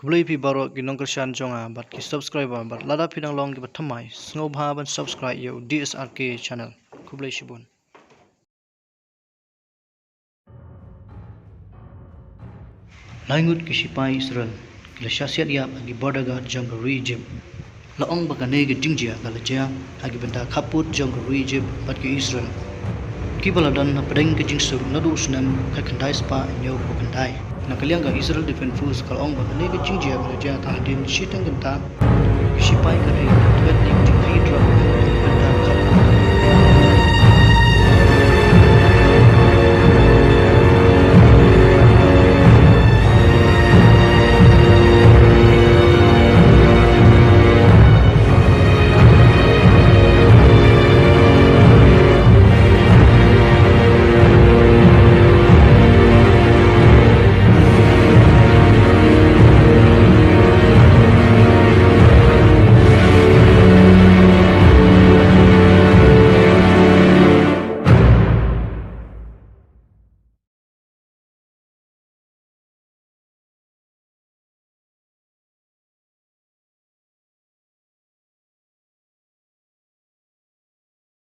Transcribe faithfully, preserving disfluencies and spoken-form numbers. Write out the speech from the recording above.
Khublei phi baroh ki nongkyrshan jong nga bad ki subscriber, bad lada phi dang long kiba thymmai, sngewbha ban subscribe ïa u D S R K channel. Khublei shibun. Lai ngut ki shipai Israel ki la shah siat ïap ha ki border guard jong ka ri Egypt. La ong ba kane ka jingjia ka la jia ha ki bynta khappud jong ka ri Egypt bad ki Israel, kiba la don hapdeng ka jingsuk naduh u snem khatkhyndai spah hynñiewphew khyndai. Na ka liang ka Israel Defense Force ka la ong ba kane ka jingjia ka la jia tang hadien shiteng kynta ki shipai ka ri ki la thwet ïa ka jingkhaii drone ha ka bynta